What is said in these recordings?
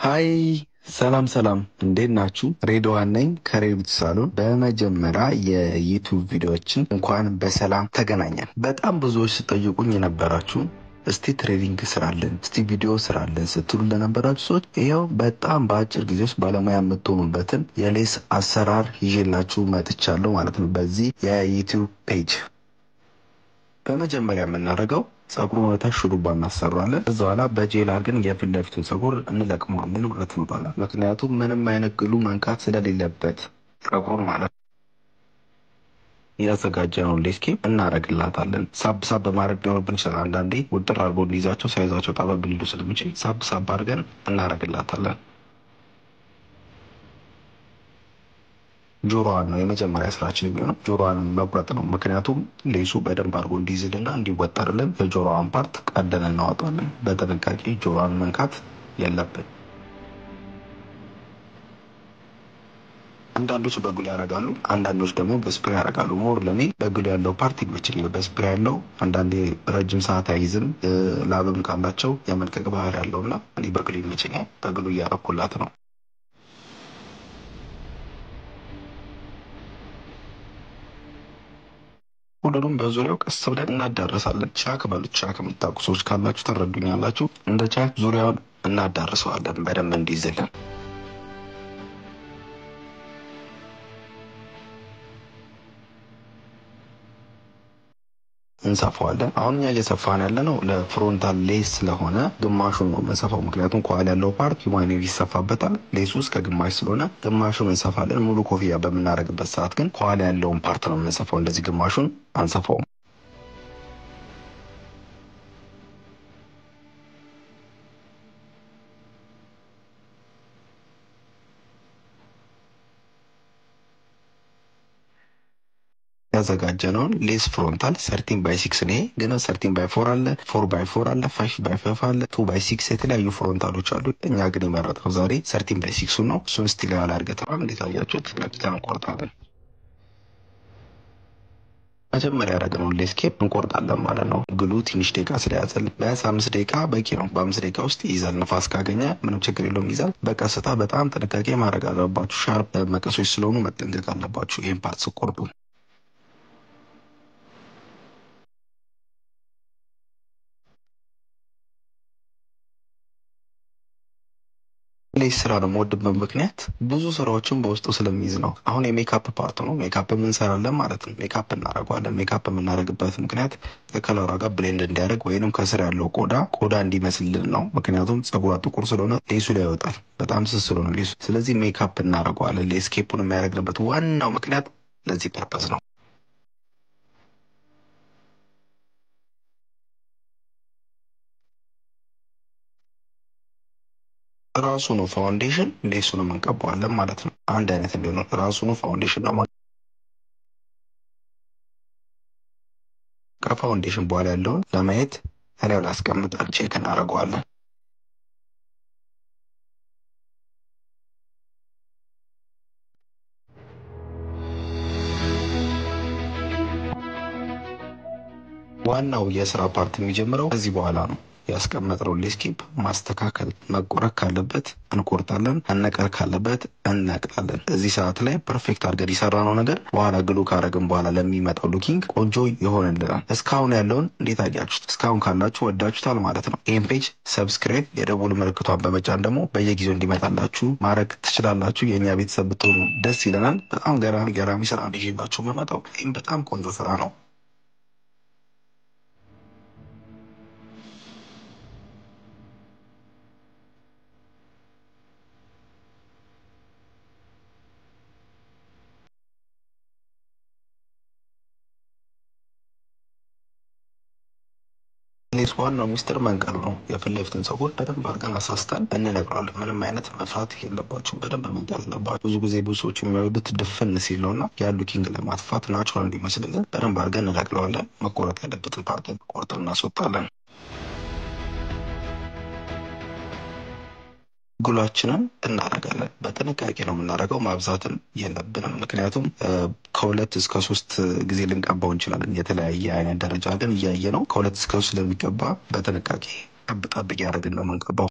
Hi፣ ሰላም ሰላም፣ እንዴት ናችሁ? ሬድዋን ነኝ ከሬዲት ሳሎን። በመጀመሪያ የ YouTube ቪዲዮዎችን እንኳን በሰላም ተገናኘን። በጣም ብዙዎች ስጠይቁኝ የነበራችሁ እስቲ training ስራልን፣ እስቲ ቪዲዮ ስራልን ስትሉ ለነበራችሁ ሰዎች ይኸው በጣም በአጭር ጊዜ ውስጥ ባለሙያ የምትሆኑበትን የ lace አሰራር ይዤላችሁ መጥቻለሁ ማለት ነው በዚህ የ YouTube page። በመጀመሪያ የምናደርገው ጸጉሩን ወደታች ሹሩባ እናሰራለን። እዛ በኋላ በጄል አድርገን የፊት ለፊቱን ጸጉር እንለቅመዋለን ማለት ነው። ምክንያቱም ምንም አይነት glue መንካት ስለሌለበት ጸጉሩን ማለት ነው። ያዘጋጀነውን lace cap እናረግላታለን። ሳብ ሳብ በማድረግ ሊኖርብን ይችላል። አንዳንዴ ውጥር አድርጎ እንዲይዛቸው size ኣቸው ጠበብ ሊሉ ስለሚችል ሳብ ሳብ አድርገን እናረግላታለን። ጆሮዋን ነው የመጀመሪያ ስራችን የሚሆነው፣ ጆሮዋን መቁረጥ ነው። ምክንያቱም lace ኡ በደንብ አድርጎ እንዲይዝልና እንዲወጠርልን የጆሮዋን part ቀደን እናወጣለን። በጥንቃቄ ጆሮዋን መንካት የለብን። አንዳንዶች በ glue ያደርጋሉ፣ አንዳንዶች ደግሞ በ spray ያደርጋሉ። More ለእኔ በ glue ያለው part ይመቸኛል። በ spray ያለው አንዳንዴ ረጅም ሰዓት አይይዝም፣ ላብም ካላቸው የመልቀቅ ባህሪ ያለው እና እኔ በ glue ይመቸኛል። በ glue እያረኩላት ነው። ሁሉንም በዙሪያው ቀስ ብለን እናዳርሳለን። ቻክ በሉት። ቻክ የምታውቁ ሰዎች ካላችሁ ትረዱኛላችሁ። እንደ ቻክ ዙሪያውን እናዳርሰዋለን በደንብ እንዲይዝልን። እንሰፋዋለን። አሁን እኛ እየሰፋን ያለ ነው ለ frontal lace ስለሆነ ግማሹን ነው የምንሰፋው። ምክንያቱም ከኋላ ያለው part human hair ይሰፋበታል። Lace ኡ እስከ ግማሽ ስለሆነ ግማሹን እንሰፋለን። ሙሉ ኮፍያ በምናደርግበት ሰዓት ግን ከኋላ ያለውን part ነው የምንሰፋው። እንደዚህ ግማሹን አንሰፋውም። ያዘጋጀነውን lace frontal 13 by 6 ነው። ግን 13 by 4 አለ፣ 4 by 4 አለ፣ 5 by 5 አለ፣ 2 by 6 የተለያዩ frontal ኦች አሉ። እኛ ግን የመረጥነው ዛሬ 13 by 6 ኡ ነው። እሱን ስቲል አድርገተዋል። እንዴት አያችሁት? ለብቻ እንቆርጣለን። መጀመሪያ ያደረግነውን lace cap እንቆርጣለን ማለት ነው። Glue ትንሽ ደቂቃ ስለያዘልን ቢያንስ 5 ደቂቃ በቂ ነው። በ5 ደቂቃ ውስጥ ይይዛል። ንፋስ ካገኘ ምንም ችግር የለውም ይይዛል። በቀስታ በጣም ጥንቃቄ ማድረግ አለባችሁ። Sharp መቀሶች ስለሆኑ መጠንቀቅ አለባችሁ ይህን part ስቆርጡ። Lace ስራ ነው የምወድበት ምክንያት ብዙ ስራዎችን በውስጡ ስለሚይዝ ነው። አሁን የ makeup part ነው። ሜካፕ እንሰራለን ማለት ነው። ሜካፕ እናደርገዋለን። ሜካፕ የምናደርግበት ምክንያት ከ color ዋ ጋር blend እንዲያደርግ ወይንም ከስር ያለው ቆዳ ቆዳ እንዲመስልልን ነው። ምክንያቱም ጸጉሯ ጥቁር ስለሆነ lace ኡ ላይ ይወጣል። በጣም ስስ ስለሆነ lace ኡ። ስለዚህ ሜካፕ እናደርገዋለን። Lace cap ኡን የሚያደርግበት ዋናው ምክንያት ለዚህ purpose ነው። ራሱኑ foundation lace ኡንም እንቀባዋለን ማለት ነው። አንድ አይነት እንዲሆን ራሱኑ foundation ነው። ከ foundation በኋላ ያለውን ለማየት እላዩ ላይ አስቀምጠን check እናደርገዋለን። ዋናው የስራ part የሚጀምረው ከዚህ በኋላ ነው። ያስቀመጥነው lace cap ማስተካከል፣ መቆረጥ ካለበት እንቆርጣለን፣ መነቀል ካለበት እንነቅላለን። እዚህ ሰዓት ላይ perfect አድርገን የሰራነው ነገር በኋላ glue ካረግን በኋላ ለሚመጣው looking ቆንጆ ይሆንልናል። እስካሁን ያለውን እንዴት አያችሁት? እስካሁን ካላችሁ ወዳችሁታል ማለት ነው። ይህን page subscribe፣ የደወል ምልክቷን በመጫን ደግሞ በየጊዜው እንዲመጣላችሁ ማድረግ ትችላላችሁ። የእኛ ቤተሰብ ብትሆኑ ደስ ይለናል። በጣም ገራሚ ገራሚ ስራ ነው ይዤላችሁ የምመጣው። ይህም በጣም ቆንጆ ስራ ነው። Lace ዋናው ሚስጥር መንቀሉ ነው። የፊት ለፊቱን ፀጉር በደንብ አድርገን አሳስተን እንነቅለዋለን። ምንም አይነት መፍራት የለባችሁም። በደንብ መንቀል አለባችሁ። ብዙ ጊዜ ብዙ ሰዎች የሚወዱት ድፍን ሲል ነው እና ያ looking ለማጥፋት natural እንዲመስልልን በደንብ አድርገን እንነቅለዋለን። መቆረጥ ያለበትን part ቆርጠን እናስወጣለን። Glue ኣችንን እናደርጋለን። በጥንቃቄ ነው የምናደርገው፣ ማብዛትም የለብንም። ምክንያቱም ከ2 እስከ 3 ጊዜ ልንቀባው እንችላለን። የተለያየ አይነት ደረጃ ግን እያየ ነው። ከ2 እስከ 3 ስለሚቀባ በጥንቃቄ ጠብ ጠብ እያደረግን ነው የምንቀባው።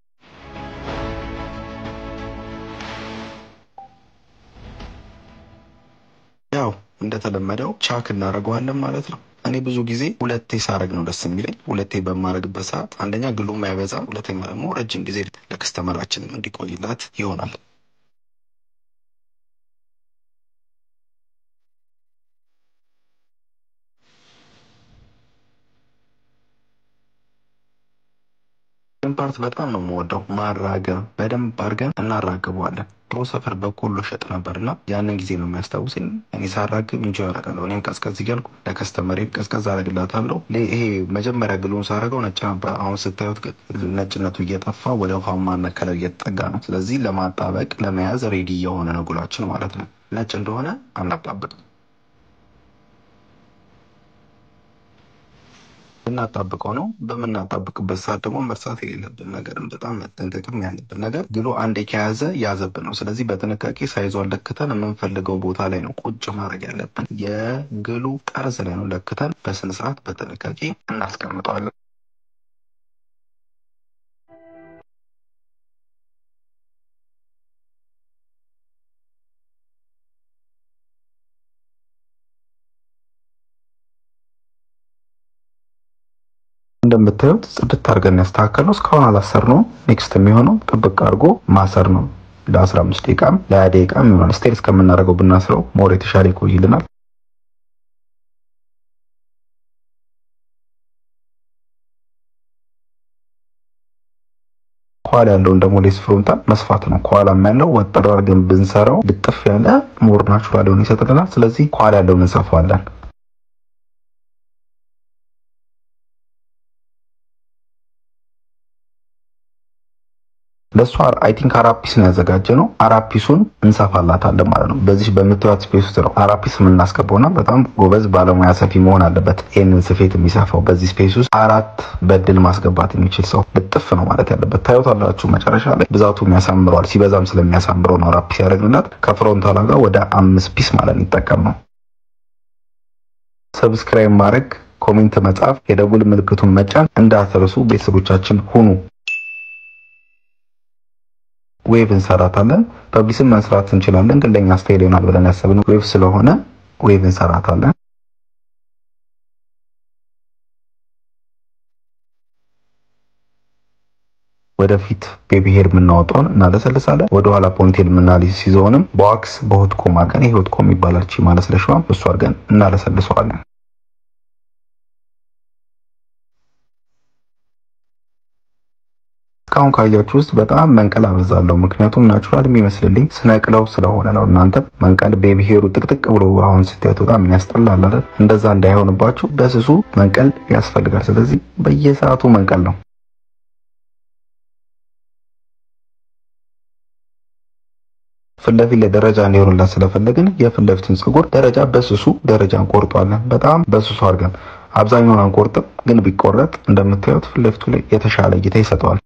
ያው እንደተለመደው ቻክ እናደርገዋለን ማለት ነው። እኔ ብዙ ጊዜ ሁለቴ ሳረግ ነው ደስ የሚለኝ። ሁለቴ በማረግበት ሰዓት አንደኛ glue ም አይበዛም፣ ሁለተኛ ደግሞ ረጅም ጊዜ ለ customer ኣችንም እንዲቆይላት ይሆናል። Part በጣም ነው የምወደው። ማራገብ በደንብ አድርገን እናራግበዋለን። ድሮ ሰፈር በቆሎ ሸጥ ነበርና ያንን ጊዜ ነው የሚያስታውሰኝ። እኔ ሳራግብ enjoy አደርጋለሁ። እኔም ቀዝቀዝ እያልኩ ለ customer ኤ ቀዝቀዝ አደርግላታለሁ። ይሄ መጀመሪያ glue ን ሳረገው ነጭ ነበር። አሁን ስታዩት ነጭነቱ እየጠፋ ወደ ውሃማነት color እየተጠጋ ነው። ስለዚህ ለማጣበቅ ለመያዝ ready የሆነ ነው glue ኣችን ማለት ነው። ነጭ እንደሆነ አናጣብቅም። ልናጣብቀው ነው። በምናጣብቅበት ሰዓት ደግሞ መርሳት የሌለብን ነገርም በጣም መጠንቀቅም ያለብን ነገር glue ኡ አንዴ ከያዘ ያዘብን ነው። ስለዚህ በጥንቃቄ size ኧን ለክተን የምንፈልገው ቦታ ላይ ነው ቁጭ ማድረግ ያለብን። የ glue ኡ ጠርዝ ላይ ነው ለክተን በስነስርዓት በጥንቃቄ እናስቀምጠዋለን። እንደምታዩት ጽድት አድርገን ያስተካከልነው እስካሁን አላሰርነው። Next የሚሆነው ጥብቅ አድርጎ ማሰር ነው። ለ15 ደቂቃም ለ20 ደቂቃም ይሆናል። Style እስከምናደርገው ብናስረው more የተሻለ ይቆይልናል። ከኋላ ያለውን ደግሞ lace frontal መስፋት ነው። ከኋላም ያለው ወጠር አድርገን ብንሰራው ልጥፍ ያለ more natural የሆነ ይሰጥልናል። ስለዚህ ከኋላ ያለውን እንሰፋዋለን። ለእሷ I think 4 piece ነው ያዘጋጀነው። 4 piece ኡን እንሰፋላታለን ማለት ነው። በዚህ በምትዋት space ውስጥ ነው 4 piece የምናስገባውና በጣም ጎበዝ ባለሙያ ሰፊ መሆን አለበት ይህንን ስፌት የሚሰፋው። በዚህ space ውስጥ 4 በድል ማስገባት የሚችል ሰው ልጥፍ ነው ማለት ያለበት። ታዩታላችሁ መጨረሻ ላይ ብዛቱ የሚያሳምረዋል። ሲበዛም ስለሚያሳምረው ነው 4 piece ያደረግንላት። ከ frontal ኣ ጋር ወደ 5 piece ማለት ይጠቀም ነው። Subscribe ማድረግ፣ comment መጻፍ፣ የደውል ምልክቱን መጫን እንዳትረሱ። ቤተሰቦቻችን ሁኑ። Wave እንሰራታለን። በብሊስም መስራት እንችላለን፣ ግን ለኛ style ይሆናል ብለን ያሰብነው wave ስለሆነ wave እንሰራታለን። ወደፊት baby hair የምናወጣውን እናለሰልሳለን። ወደኋላ ponytail የምናስይዘውንም በ wax በ hot comb አድርገን፣ ይሄ hot comb ይባላል ቺ ማለስለሻዋ፣ እሱ አድርገን እናለሰልሰዋለን። እስካሁን ካያችሁ ውስጥ በጣም መንቀል አበዛለሁ። ምክንያቱም natural የሚመስልልኝ ስነቅለው ስለሆነ ነው። እናንተ መንቀል baby hair ኡ ጥቅጥቅ ብሎ አሁን ስታዩት በጣም የሚያስጠላል አይደል? እንደዛ እንዳይሆንባችሁ በስሱ መንቀል ያስፈልጋል። ስለዚህ በየሰዓቱ መንቀል ነው። ፊት ለፊት ላይ ደረጃ እንዲሆንላት ስለፈለግን የፊት ለፊቱን ፀጉር ደረጃ በስሱ ደረጃ እንቆርጠዋለን። በጣም በስሱ አድርገን አብዛኛውን አንቆርጥም፣ ግን ቢቆረጥ እንደምታዩት ፊት ለፊቱ ላይ የተሻለ እይታ ይሰጠዋል።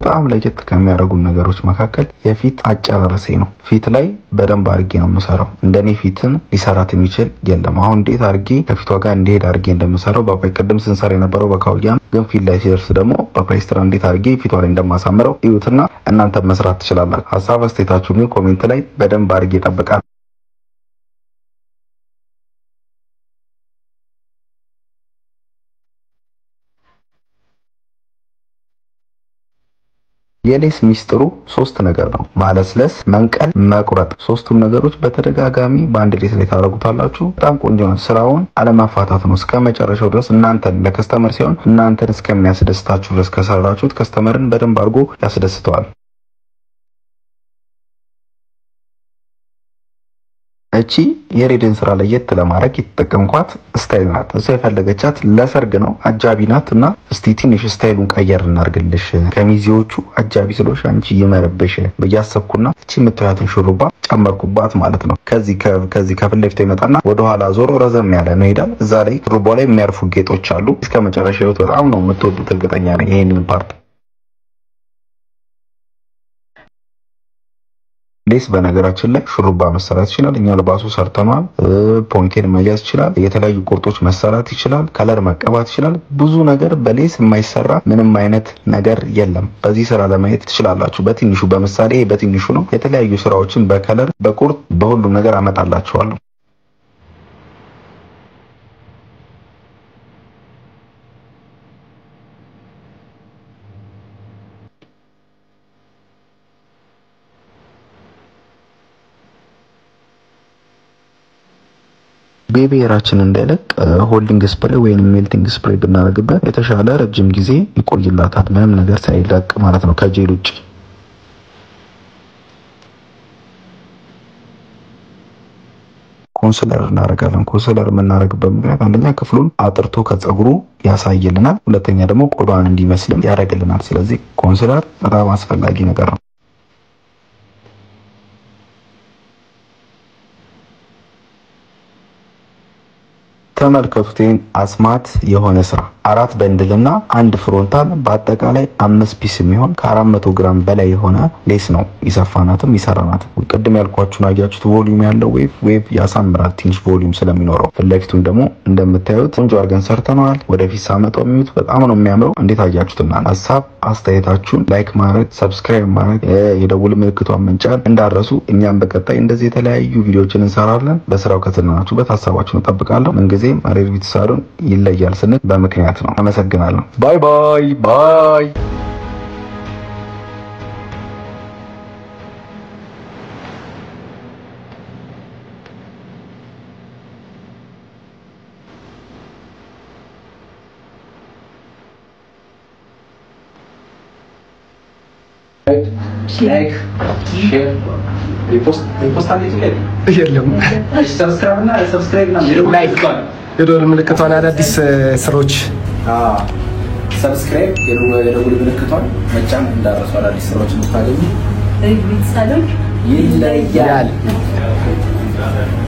በጣም ለየት ከሚያደርጉ ነገሮች መካከል የፊት አጨራረሴ ነው። ፊት ላይ በደንብ አድርጌ ነው የምሰራው። እንደኔ ፊትን ሊሰራት የሚችል የለም። አሁን እንዴት አድርጌ ከፊቷ ጋር እንዲሄድ አድርጌ እንደምሰራው በፓይ ቅድም ስንሰራ የነበረው በካውያ፣ ግን ፊት ላይ ሲደርስ ደግሞ በፓይስትራ እንዴት አድርጌ ፊቷ ላይ እንደማሳምረው እዩትና እናንተ መስራት ትችላላችሁ። ሀሳብ አስተያየታችሁን ግን comment ላይ በደንብ አድርጌ እጠብቃለሁ። የ lace ሚስጥሩ 3 ነገር ነው። ማለስለስ፣ መንቀል፣ መቁረጥ። 3ቱም ነገሮች በተደጋጋሚ በአንድ lace ላይ ታደርጉታላችሁ። በጣም ቆንጆ ነው። ስራውን አለማፋታት ነው እስከ መጨረሻው ድረስ እናንተን ለ customer ሲሆን እናንተን እስከሚያስደስታችሁ ድረስ ከሰራችሁት customer ን በደንብ አድርጎ ያስደስተዋል። እቺ የሬድን ስራ ለየት ለማድረግ የተጠቀምኳት style ናት። እሷ የፈለገቻት ለሰርግ ነው፣ አጃቢ ናት እና እስቲ ትንሽ style ኡን ቀየር እናርግልሽ ከሚዜዎቹ አጃቢ ስለሆንሽ አንቺ ይመርብሽ ብዬ አሰብኩና እቺ የምታያትን ሹሩባ ጨመርኩባት ማለት ነው። ከዚህ ከፊት ለፊቱ ይመጣና ወደኋላ ዞሮ ረዘም ያለ ነው ይሄዳል። እዛ ላይ ሹሩባ ላይ የሚያርፉ ጌጦች አሉ። እስከ መጨረሻ ህይወት በጣም ነው የምትወዱት፣ እርግጠኛ ነኝ ይሄንን part። Lace በነገራችን ላይ ሹሩባ መሰራት ይችላል። እኛ ልባሱ ሰርተነዋል። Ponytail መያዝ ይችላል። የተለያዩ ቁርጦች መሰራት ይችላል። Color መቀባት ይችላል። ብዙ ነገር በ lace የማይሰራ ምንም አይነት ነገር የለም። በዚህ ስራ ለማየት ትችላላችሁ። በትንሹ በምሳሌ በትንሹ ነው። የተለያዩ ስራዎችን በ color በቁርጥ በሁሉም ነገር አመጣላችኋለሁ። Baby hair ኣችን እንዳይለቅ holding spray ወይም melting spray ብናደርግበት የተሻለ ረጅም ጊዜ ይቆይላታል። ምንም ነገር ሳይለቅ ማለት ነው ከጄል ውጭ። Concealer እናደርጋለን። Concealer የምናደርግበት ምክንያት አንደኛ ክፍሉን አጥርቶ ከፀጉሩ ያሳይልናል፣ ሁለተኛ ደግሞ ቆዳዋን እንዲመስልም ያደርግልናል። ስለዚህ concealer በጣም አስፈላጊ ነገር ነው። ተመልከቱት ይህን አስማት የሆነ ስራ 4 bundle ና 1 frontal በአጠቃላይ 5 piece የሚሆን ከ400 ግራም በላይ የሆነ lace ነው ይሰፋናትም ይሰራናትም። ቅድም ያልኳችሁን አያችሁት? Volume ያለው wave ያሳምራል ትንሽ volume ስለሚኖረው። ፊት ለፊቱን ደግሞ እንደምታዩት ቆንጆ አድርገን ሰርተነዋል። ወደፊት ሳመጣው የሚዩት በጣም ነው የሚያምረው። እንዴት አያችሁትና? ሀሳብ አስተያየታችሁን like ማድረግ፣ subscribe ማድረግ፣ የደውል ምልክቷን መንጫን እንዳረሱ። እኛም በቀጣይ እንደዚህ የተለያዩ ቪዲዮዎችን እንሰራለን። በስራው ከተዝናናችሁበት ሀሳባችሁን እጠብቃለሁ። ምንጊዜም ሬድ ቢዩቲ ሳሎን ይለያል ስንል በምክንያት ነው። አመሰግናለሁ። Bye bye bye። Like, share, repost የለም። የደወል ምልክቷን አዳዲስ ስራዎች Subscribe የደወል ምልክቷን መጫን እንዳትረሱ። አዳዲስ ስራዎች እንድታገኙ ይለያል።